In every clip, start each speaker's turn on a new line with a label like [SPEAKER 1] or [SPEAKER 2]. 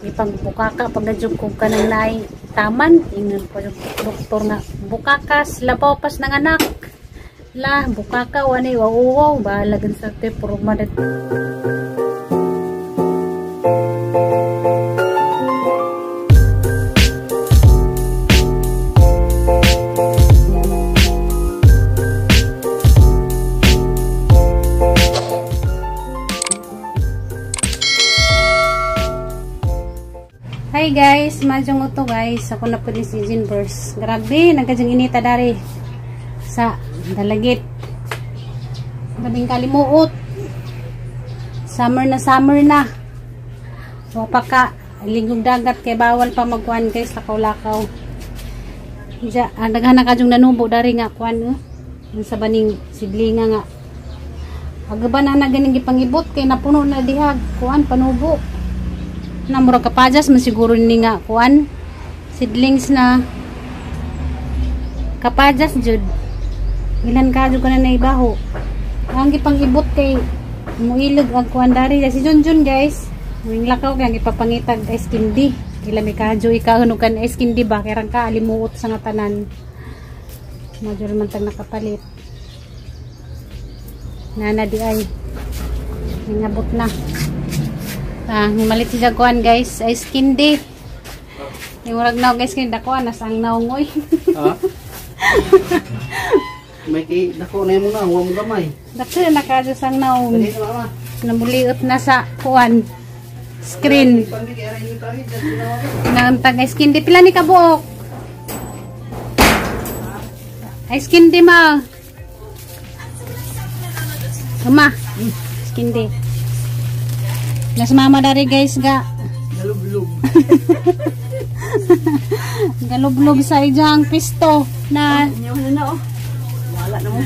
[SPEAKER 1] Ipang bukaka pag nadyog ko ka ng naay taman. Ingon po yung doktor nga bukakas labaw pas ng anak. La bukaka wani wow wow bahalagan sa te puro madat. Hi guys, madyong uto guys. Ako na po ni si Jinbers. Grabe, nagkadyang inita dari sa Dalagit. Grabing kalimuot. Summer na summer na. Wapa ka, ligog dagat kay bawal pa magkuan guys, lakaw-lakaw. Diya, daghan na kadyong nanubo dari nga kuan oh. Sa baning sidlinga nga. Agaban na na ganing gipangibot kay napuno na dihag kuan panubo. Na murag kapajas man siguro ni nga kuan seedlings na kapajas jud ilan ka jud kana naibaho ang gipang-ibot kay muilog ang kuan dari si Junjun guys muing lakaw kay ang ipapangitag ice candy ila mi kadyo ikahunugan ice candy ba kay rang ka alimuot sa nga tanan major man tag nakapalit nana di ay ningabot na. Ah, malit siya kuan guys, ice candy. Yung murag naog ice candy dako nas ang naongoy.
[SPEAKER 2] Ha? May ki dako na mo na, wa mo gamay.
[SPEAKER 1] Dako na kadyo sang naong. Namuliot na sa kuan screen. Naantag ice candy pila ni kabuok. Ice candy ma. Ama, ice candy. Nas mama dari guys ga
[SPEAKER 2] galublog.
[SPEAKER 1] Galublog sa ijang pisto na
[SPEAKER 2] na oh. Wala na mo.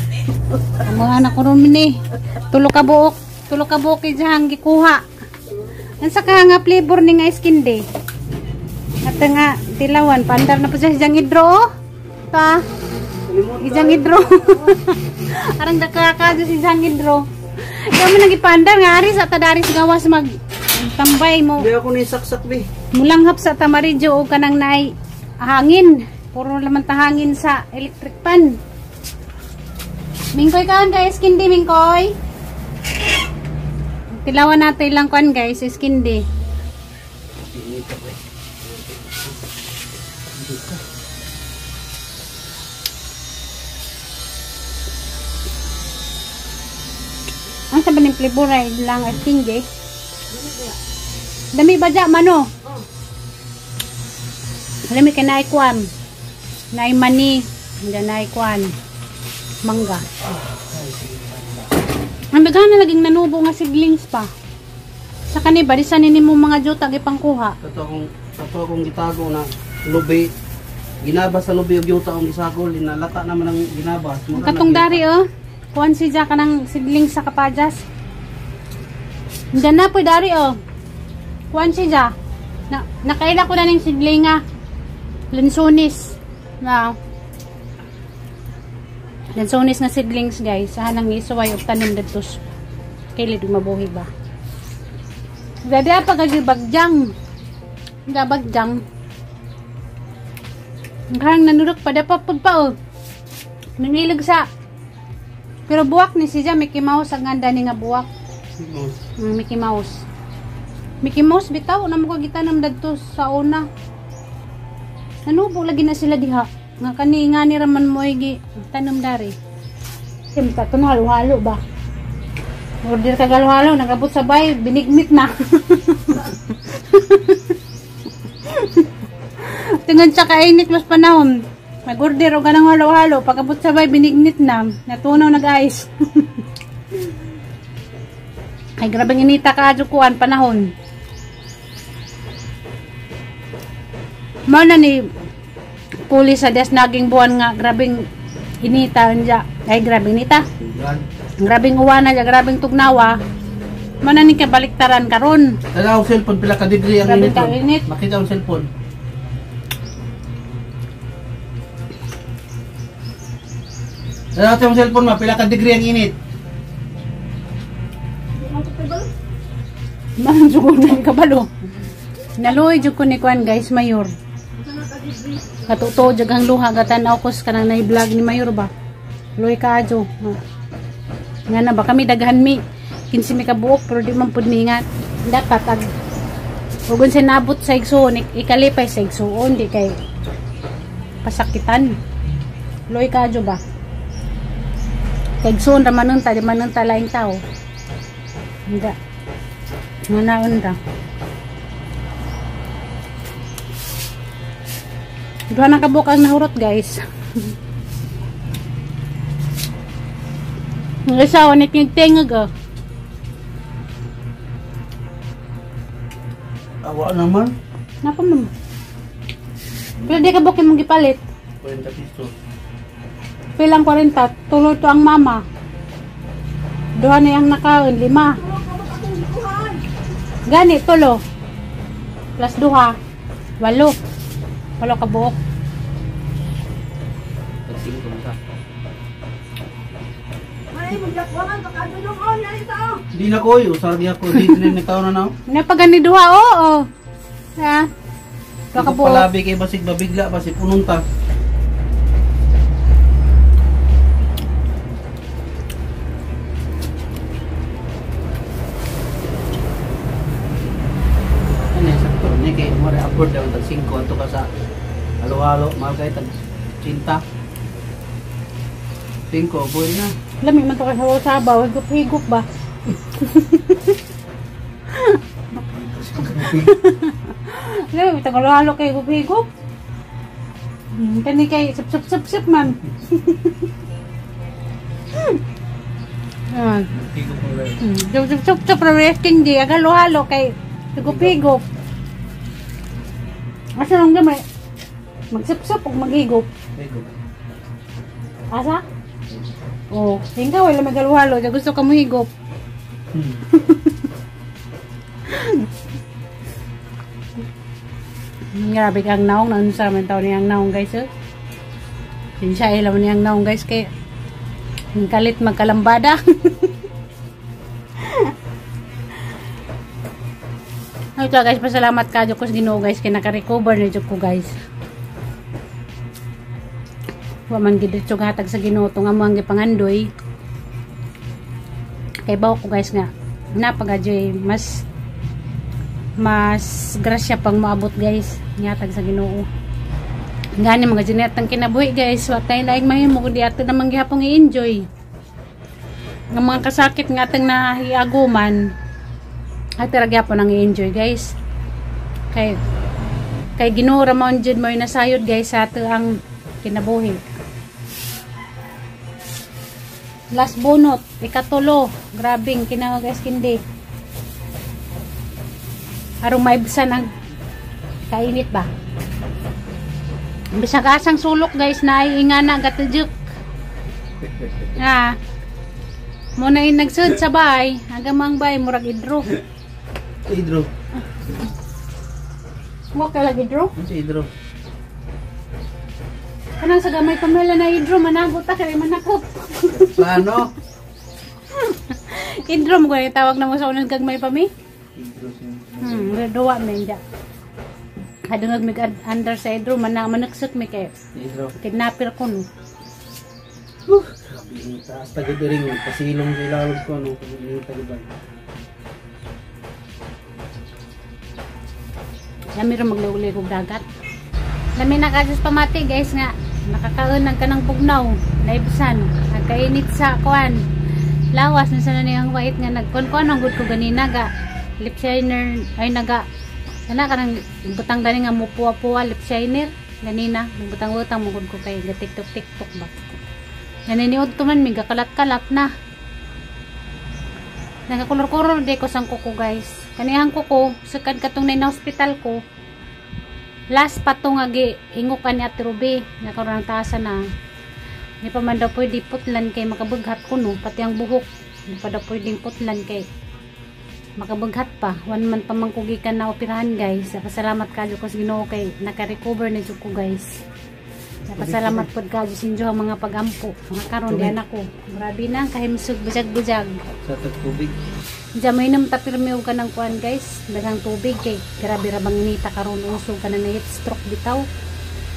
[SPEAKER 1] Ang mga anak ko ron ni. Tulo ka buok ijang gikuha. Unsa ka nga flavor ni nga ice candy? At nga tilawan paandar na po siya ijang hidro oh. Ta. Ijang hidro. Arang daka ka si ijang hidro. Kaya mo nagipandar nga ari sa tadaris gawas mag tambay mo.
[SPEAKER 2] Di ako ni saksak bi.
[SPEAKER 1] Mulanghap sa tamaridyo o kanang naay hangin. Puro laman ta hangin sa electric pan. Mingkoy kaon guys, kindi mingkoy. Tilawan natin lang kuan guys, is kindi. Ang sabi ng flavor ay lang at tingge. Dami ba dya, mano? Dami ka naikuan. Naimani. Hindi naikuan. Mangga. Ang bigha na laging nanubo nga seedlings pa. Sa kaniba, di sa nini mo mga jutag ipangkuha.
[SPEAKER 2] Kato akong gitago na lubi. Ginaba sa lubi og yuta ang gisagol. Inalata naman ang ginaba.
[SPEAKER 1] Ang katong dari oh. Kuan si Jack ng sidling sa kapajas. Diyan na po dari oh. Kuan si Jack. Na, nakaila ko na ng sidling nga. Lansones. Na. Lansones na seedlings guys. Saan ang isuway og tanim didto. Kaili mabuhi ba. Dadi pa kag bagyang. Da bagyang. Ang nanurok pa da pa pud pa oh. Nangilag sa. Pero buwak ni siya, Mickey Mouse ang ganda ni nga buwak. Mickey Mouse. Mickey Mouse bitaw na mo kagitanom dadto sa una. Nanubo lagi na sila diha. Nga kani nga ni raman mo gi tanom dari. Simta to halo-halo ba. Order ka halo-halo nagabot sa bay binigmit na. Tingon sa kainit mas panahon. Nag-order og kanang halo-halo, pagabot sa bay binignit na, natunaw nag-ice. Ay grabe inita ka adyo kuan panahon. Mao na ni pulis sa des naging buwan nga grabing inita anja. Ay grabing inita. Grabing uwan na, grabing tugnawa. Mao na ni kabaliktaran karon.
[SPEAKER 2] Tanaw cellphone pila ka degree ang init. Makita ang cellphone. Tanaw sa cellphone ma, pila ka degree ang init.
[SPEAKER 1] Man, sugo na ni kabalo. Naluoy jud ko ni kuan guys, Mayor. Katuto jud ang luha gatan-aw ko sa kanang na-vlog ni Mayor ba. Luoy kaadyo. Nga na ba kami daghan mi 15 mi kabuok pero di man pud mingat. Dapat ag ug unsa nabot sa igsuon ikalipay sa igsuon di kay pasakitan. Luoy kaadyo ba. Kay igsuon ra man unta di man unta laing tao. Hindi. Nga ra. Duha na kabuok ang nahurot guys. Ang isa, wanit yung tingog oh.
[SPEAKER 2] Awa naman.
[SPEAKER 1] Napa mo. Pero di ka bukin mong gipalit.
[SPEAKER 2] 40 piso.
[SPEAKER 1] Pilang 40? Tulo to ang mama. Duha na yung nakaon, 5. Gani, tulo. Plus duha. 8. 8 ka buok.
[SPEAKER 2] Di na ko, usar di ako. Di na nagtaon na na.
[SPEAKER 1] Napagani duha, oo. Ha? Duha ka buok.
[SPEAKER 2] Palabi kay basig babigla, basig punong ta. Ano yung sakto? Ni kay mara afford daw tag 5 ato ka sa halo-halo, mahal kay tag 80. 5 boy na.
[SPEAKER 1] Lami man to kay sabaw, higop-higop ba? Lami man to halo kay higop-higop. Kani kay sup sup sup sup man. Ah.
[SPEAKER 2] Higop mo rin.
[SPEAKER 1] Sup sup sup sup ra hindi halo-halo kay higop-higop. Asa nang gamay? Magsup-sup ug maghigop.
[SPEAKER 2] Higop.
[SPEAKER 1] Asa? Oh, hingga wala magalo-halo, gusto ka mo higop. Grabe kang naong, naunsa man taon niyang naong guys. Eh. Sinsya ilaw niyang naong guys kay kalit magkalambada. Ay ito guys, pasalamat ka ko sa Ginoo guys kay naka-recover na jud ko guys. Wa man gid diretso hatag sa Ginoo tong amo ang gipangandoy. Kay bawo ko guys nga napagadyoy mas grasya pang moabot guys nihatag sa Ginoo. Gani mga jinet ang kinabuhi guys, wa tay laing mahimo kundi ato namang gihapon i-enjoy. Nga mga kasakit nga atong nahiaguman at ra gyapon ang i-enjoy guys. Kay Ginoo ra man jud mo'y nasayod guys sa ato ang kinabuhi. Last bunot, ikatulo. Grabing kinawa guys kindi. Arong maibsan ang kainit ba? Bisag asang sulok guys na ingana gatujuk. Ah. Muna in nagsud sa bay, hanggang mang bay murag idro.
[SPEAKER 2] Idro.
[SPEAKER 1] Mo kay lagi idro?
[SPEAKER 2] Unsa idro?
[SPEAKER 1] Kanang sa gamay pamela na idro managot ta kay manakop.
[SPEAKER 2] Sa ano?
[SPEAKER 1] Idro mo gani tawag na mo sa unang gagmay pami?
[SPEAKER 2] Idro siya.
[SPEAKER 1] Duwa man ja. Hadungag mig under sa idro manaksot mi kay
[SPEAKER 2] Idro.
[SPEAKER 1] Kidnapper ko no.
[SPEAKER 2] Grabe, taas taga diri pasilong sa ilalog ko no, taga ba.
[SPEAKER 1] Lami ra magluoy og dagat. Lami na kasos pamati guys nga nakakaon ang kanang bugnaw, naibsan, nagkainit sa kuan. Lawas na sana niyang white nga nagkon-kon ang gud ko ganina ga lip shiner ay naga sana kanang butang dani nga mupuwa-puwa lip shiner ganina butang-butang mo gud ko kay ga TikTok TikTok ba. Naniniod to man mi gakalat-kalat na. Nagakulor-kulor di ko sang kuko guys. Kanihang kuko sakad katong na hospital ko. Last pa to nga gi hingukan ni Ate Ruby nga karon ang taasa na. Di pa man daw pwede putlan kay makabaghat kuno pati ang buhok. Di pa daw pwedeng putlan kay makabaghat pa. 1 month pa man ko gikan na operahan guys. Pasalamat kayo ko sa Ginoo kay naka-recover na jud ko guys. Pasalamat pod kayo sa inyo ang mga pagampo. Mga karon di anak ko. Grabe na kahimsog bujag-bujag.
[SPEAKER 2] Sa tubig.
[SPEAKER 1] Diyan may nam tapirmi og kanang kuan guys, daghang tubig kay grabe ra bang inita karon, usog ka na heat stroke bitaw.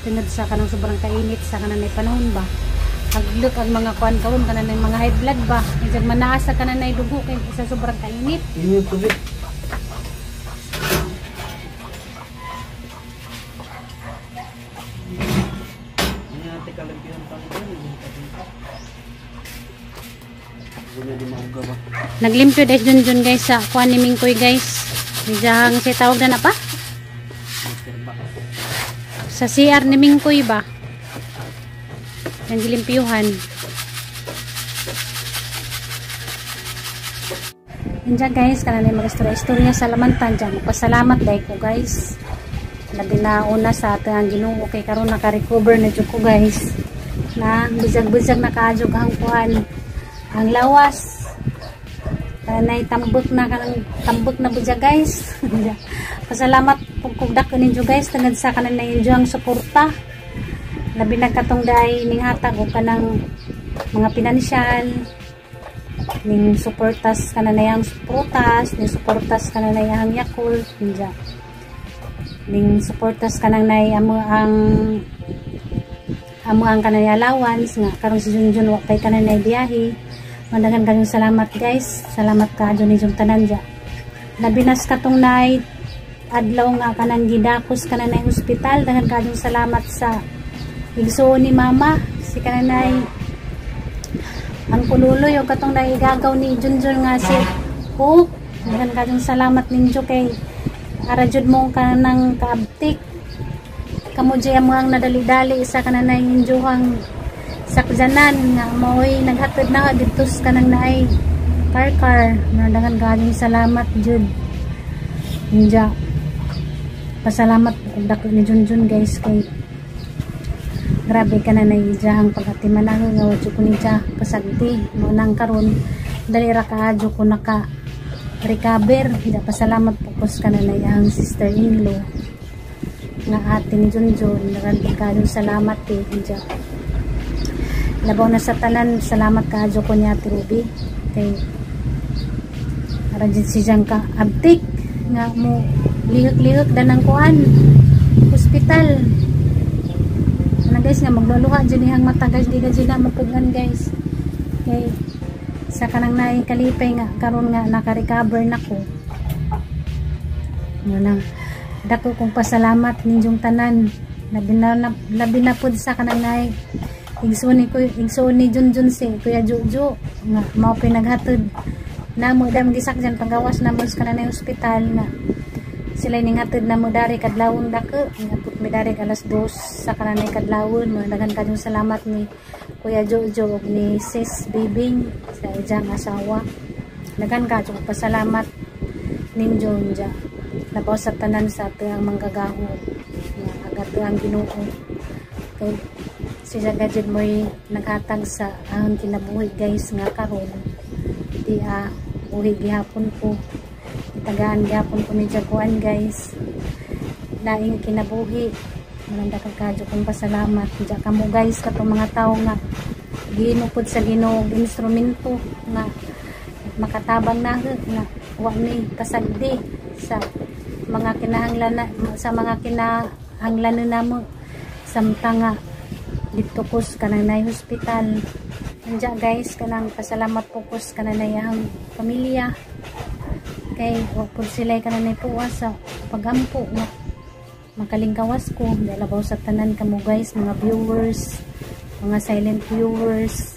[SPEAKER 1] Tungod sa kanang sobrang kainit sa kanang panahon ba. Haglok ang mga kuan karon, kanan ng mga high blood ba. Diyan manaas sa kanan ay dugo kay sa sobrang kainit.
[SPEAKER 2] Yun yung tubig.
[SPEAKER 1] Naglimpyo des Junjun guys sa kuan ni Mingkoy guys. Dijang si tawag na pa? Sa CR ni Mingkoy ba? Ang gilimpyuhan. Diyan guys, kanang may magistorya-istorya sa lamantan diyan. Magpasalamat dai ko guys. Labi na una sa ato ang Ginoo kay karon naka-recover na jud ko guys. Na bijag-bijag na kaadyo ang kuan. Ang lawas. Kanay tambok na kanang tambok na budya guys. Pasalamat pug kog dako ninyo guys tungod sa kanan na inyo ang suporta. Labi na katong day ning hatag og kanang mga pinansyal ning suportas kananayang prutas, ning suportas kananayang Yakult, ninja. Ning suportas kanang nay amo ang kanay allowance nga karon si Junjun wa pay kananay biyahe. Mandagan kayong salamat guys. Salamat kaadyo ni Jung tanan dya. Labinas katong night adlaw nga kanang gidakos kananay ospital. Dagan kayong salamat sa igsuon ni mama si kananay ang kululoy o katong naigagaw ni Junjun nga si Hope. Dagan kayong salamat ninyo kay ara jud mo kanang kaabtik. Kamo jay mo ang nadali-dali sa kananay injuhang sakjanan nga maoy naghatod na didto sa kanang naay car. Dagan kayong salamat jud. Inja. Pasalamat og dako ni Junjun guys kay grabe ka na naijahang pagatiman ako nga wa ko niya pasagdi mo nang karon dali ra kaadyo ko naka recover. Inja pasalamat pukos ka na naiyang sister-in-law nga ate ni Junjun. Dagan kayong salamat eh. Inja. Labaw na sa tanan, salamat kaadyo ko ni Ate Ruby kay ara jud si jang ka abtik nga mo lihok-lihok danang kuan ospital. Ana guys nga magluluha jud niyang mata guys, di ka jud na mapugan guys kay sa kanang naay kalipay nga karon nga naka-recover na ko. Mo nang dako kong pasalamat ninyong tanan, labi na pud sa kanang naay igsuon ni Junjun si Kuya Jojo nga mao pinaghatod namo dam gisakjan panggawas namo sa kanang ospital nga sila ning hatod namo dari kadlawon dako nga put mi dari alas 2 sa kanang kadlawon. Mga daghan kayong salamat ni Kuya Jojo ug ni Sis Bibing sa iyang asawa. Daghan kayong pasalamat ninyo nja. Labaw sa tanan sa atong manggagaho nga agato ang Ginoo kay siya gajud mo'y naghatag sa ang kinabuhi guys nga karon di buhi gihapon ko, itagaan gihapon ko ni Jaguan guys laing kinabuhi. Malanda kadyo kong pasalamat diya kamo guys katong mga tawo nga giinupod sa Ginoo instrumento nga makatabang na nga wa ni pasagdi sa mga kinahanglan sa mga kinahanglan namo samtang nga didto kos kanang nay hospital. Anja guys kanang pasalamat po kos kanang nayahang pamilya kay wa pud sila kanang nay puwas sa pagampo nga makalingkawas ko. Dalabaw sa tanan kamo guys, mga viewers, mga silent viewers,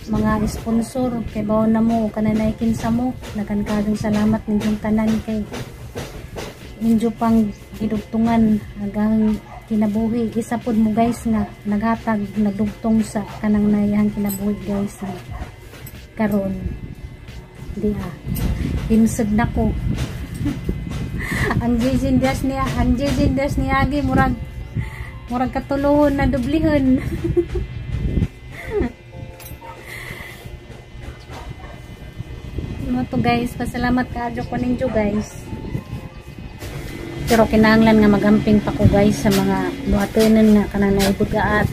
[SPEAKER 1] mga sponsor kay bawo na mo kanang kinsa mo. Daghan kaayong salamat ninyong tanan kay inyo pang gidugtungan hanggang kinabuhi. Isa pod mo guys nga naghatag nagdugtong sa kanang nayahang kinabuhi guys nga karon di himsog na ko. Ang Jejin Dash niya, ang Jejin Dash niya agi murag katulohon na dublihon. Mo to guys, pasalamat kaadyo ko ninyo guys. Pero kinahanglan nga magamping pa ko guys sa mga buhatonon nga kanang naibugaat.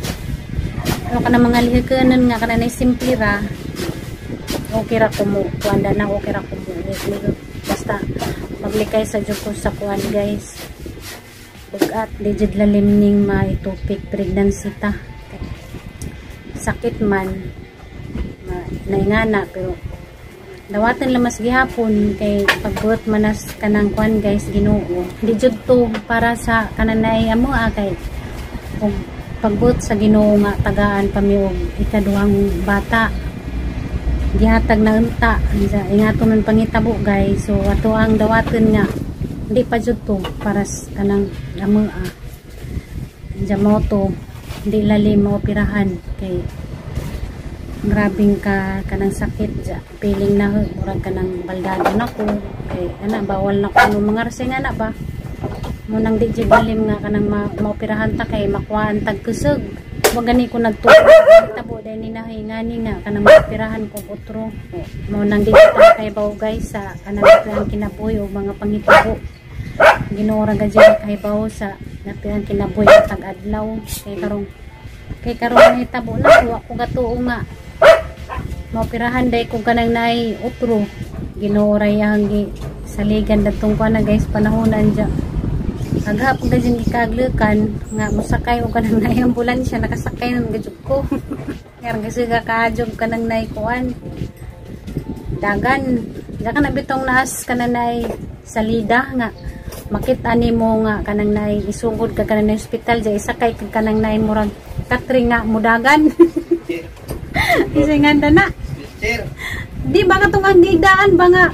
[SPEAKER 1] Pero kanang mga lihikanon nga kanang simple ra. Okay ra ko mo kuan na, okay ra ko mo guys. Basta maglikay sa jud ko sa kuan, guys. Bugat di jud lalim ning maitupik pregnancy ta. Sakit man naingana, pero dawatan lamas gihapon kay pagbuot manas kanang kuan, guys, Ginoo. Di jud to para sa kananay amo ah, kay ug pagbuot sa Ginoo nga tagaan pa mi og ikaduhang bata, gihatag na unta sa ingato man pangitabo, guys. So ato ang dawaton nga di pa jud to para sa kanang amo ah. Diya to di lalim maoperahan kay grabing ka kanang sakit ja. Feeling na murag kanang baldado na ko kay ana bawal na ko no mga nga na ba mo nang di jud lalim nga kanang maoperahan ta kay makuhaan tag kusog. Wa gani ko nagtuo tabo dahil ni nahingani nga kanang maoperahan ko otro mo nang di jud ta kay baw, guys, sa kanang ang kinabuhi o mga panghitabo. Ginoo ra gajud kahibaw sa napiang kinabuhi tag adlaw kay karong nahitabo na wa ko gatuo nga maoperahan day ko kanang naay otro. Ginoo ra yang gi saligan datong kuan na, guys, panahonan dya. Aga pag gajud gikaglukan nga mosakay og kanang naay ambulansya, nakasakay na gajud ko. Kaya kasi kakajob kanang naay kuan dagan. Diya ka na bitong naas kanang naay salida nga makita nimo nga kanang naay isugod ka kanang naay ospital diya, isakay ka kanang naay murag katre nga mudagan. Isinganda na.
[SPEAKER 2] Stretcher.
[SPEAKER 1] Di ba katong ang gigdaan ba nga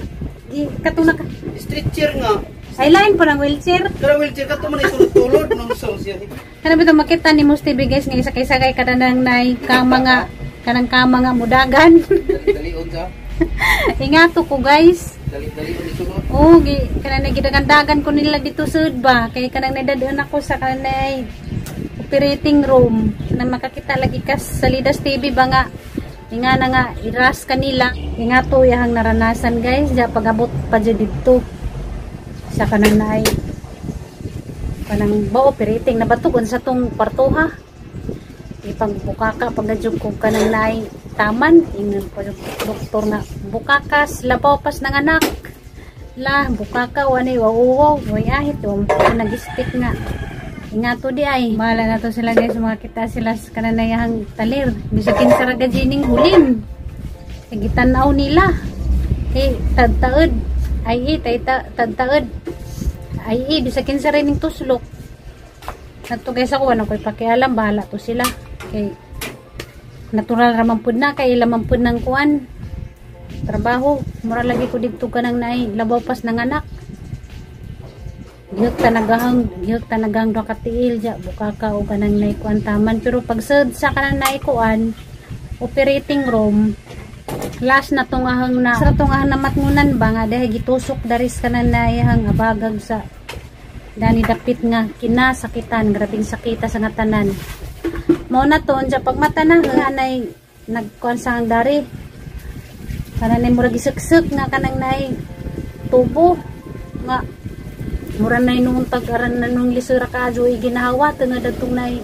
[SPEAKER 1] di, katong naka
[SPEAKER 2] Stretcher nga.
[SPEAKER 1] Ay, lain po ng wheelchair.
[SPEAKER 2] Pero wheelchair ka to man isulod-tulod no so siya.
[SPEAKER 1] Kana ba makita ni mo TV, guys, nga isakay-sakay ka na ng nay kama nga kanang kama nga mudagan.
[SPEAKER 2] Dali-dalion sa.
[SPEAKER 1] Ingato ko, guys.
[SPEAKER 2] Dali-dalion isulod.
[SPEAKER 1] Oh, gi kanang nagidagandagan ko nila dito sud ba kay kanang nadadon ako sa kanang operating room na makakita lagi kas sa Lidas TV ba nga inga na nga iras kanila. Ingato yahang naranasan, guys, ja pagabot pa jud didto sa kanang naay kanang ba operating na batugon sa tong kwartoha, ipagbukaka pagajug ko kanang naay taman. Ingon pa yung doktor nga bukakas labaw pas ng anak la bukaka wanay wow way ahit wa nag-stick nga. Ingato di ay bahala na to sila, guys. Makita sila sa kananayahang talir bisag kinsa ra gajining hulin gitan-aw nila eh tadtaod ay eh tay tadtaod ay eh bisag kinsa ra ning tuslok nato, guys. Ako wala ko'y pakialam, bahala to sila kay natural ra man pud na kay ila man pud ng kuan trabaho. Mura lagi ko didto kanang naay labaw pas ng anak. Gihot ta nagahang duha ka tiil ja bukaka o kanang naay kuan taman, pero pag sud sa kanang naay kuan operating room, last na tong ahang na sa tong ahang namatngunan ba nga dahil gitusok daris kanan naayahang abagag sa dani dapit nga kinasakitan, grabing sakita sa nga tanan. Mao na to unsa pag mata na nga anay nagkuan sa ang dari kanan nay murag isuksok nga kanang nay tubo nga mura nay noon tag aran na nung lisura ka adyo ginahawa nga dadtong nay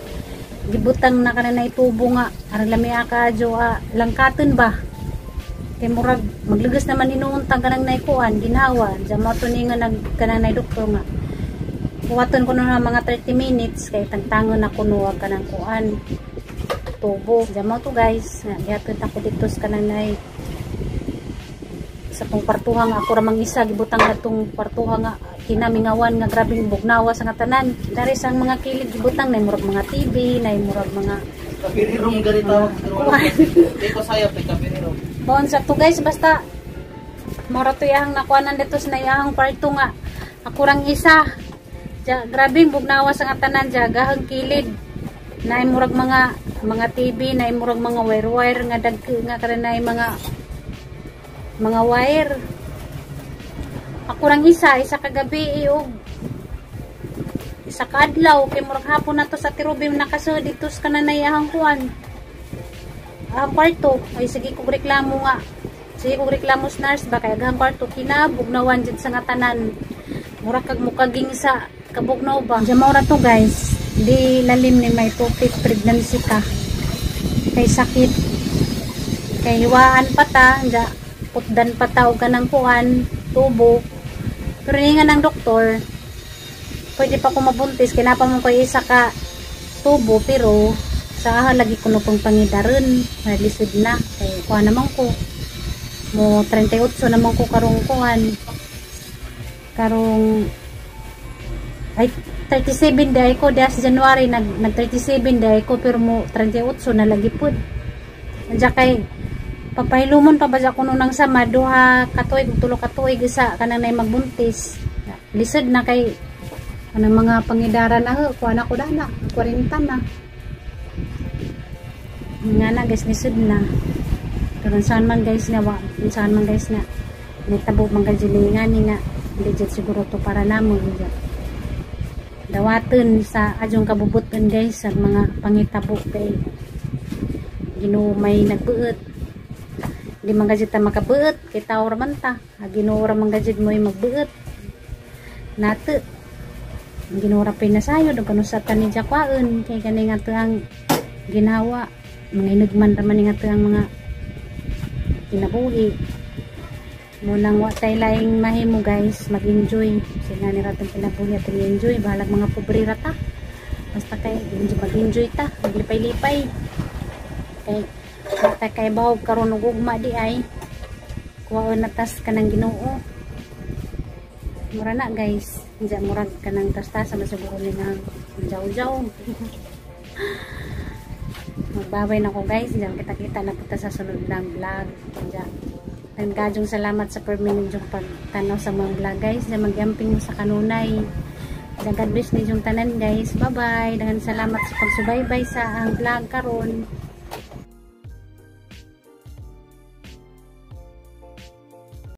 [SPEAKER 1] gibutang na kanang nay tubo nga aran lami ka adyo langkaton ba kay murag maglugas naman hinuon tag kanang nay kuan ginawa. Diyan mo to ni nga nag kanang nay doktor nga kuwaton ko na mga 30 minutes kay tangtangon na kuno wag kanang kuan tubo. Diyan mo to, guys, nga gihatod ako dito sa kanang nay sa tong kwartuha nga ako ramang isa gibutang na tong kwartuha nga kinamingawan nga grabing bugnawa sa nga tanan. Dari sa mga kilid gibutang na murag mga TV na murag mga
[SPEAKER 2] Kabiri room gani tawag. Di ko sayop kay kabiri room.
[SPEAKER 1] Baon sa to, guys, basta mora to yahang nakuanan dito sa nayahang kwarto nga ako rang isa. Ja, grabing bugnawa sa nga tanan ja gahang kilid na murag mga TV na murag mga wire wire nga dag nga kanay mga wire. Ako rang isa, isa kagabi og isa ka adlaw kay murag hapon na to sa tirubi nakasud dito sa kananay ahang kuan ang kwarto. Ay sige kog reklamo nga, sige kog reklamo sa nurse ba kay aghang kwarto kinabugnawan jud sa nga tanan, mura kag mukaging sa kabugnaw ba. Diyan mao ra to, guys, di lalim ni may topic pregnancy ka kay sakit kay hiwaan pa ta ja putdan pa ta og kanang kuan. tubo. Pero nga ng doktor, pwede pa ko mabuntis kay napa mo ko isa ka tubo, pero sa aha lagi ko no pang pangidaron, lisod na kay kuha naman ko mo 38 naman ko karong kuan, karong ay 37 day ko das January, nag 37 day ko, pero mo 38 na lagi pud. Andiya kay papahilumon pa ba kuno nang sama 2 ka tuig, 3 ka tuig isa kanang nay magbuntis. Lisod na kay anang mga pangidaran na, kuha na ko dana 40 na nga na, guys, lisod na. Pero saan man, guys, nga wa saan man, guys, nga nitabo man nga ni nga legit siguro to para namo. Dawaten sa adyong kabubuton, guys, sa mga pangitabo kay Ginoo may nagbuot. Di man gajid ta makabuot kay tao ra man ta. Ginoo ra man gajid mo magbuot nate. Ginoo ra pinasayod ug kanusa ta ni jakwaon kay kani nga tuang ginawa, mga inugman ra man nga tuang mga kinabuhi mo nang wa tay laing mahimo, guys, mag-enjoy sila ni ratong kinabuhi at enjoy. Bahalag mga pobre ra ta, basta kay mag-enjoy ta, maglipay-lipay kay basta kay bahog karon ug ugma di ay kuwaon na tas kanang Ginoo. Mura na, guys. Diya murag kanang tas-tas sama siguro ni nga jaw-jaw. Magbabay na ko, guys. Diyan kita-kita na punta sa sunod ng vlog. Diyan. Nagkajong salamat sa permanent yung pagtanaw sa mga vlog, guys. Diyan magyamping mo sa kanunay. Diyan God bless ni yung tanan, guys. Bye bye. Daghang salamat sa pagsubaybay sa ang vlog karon.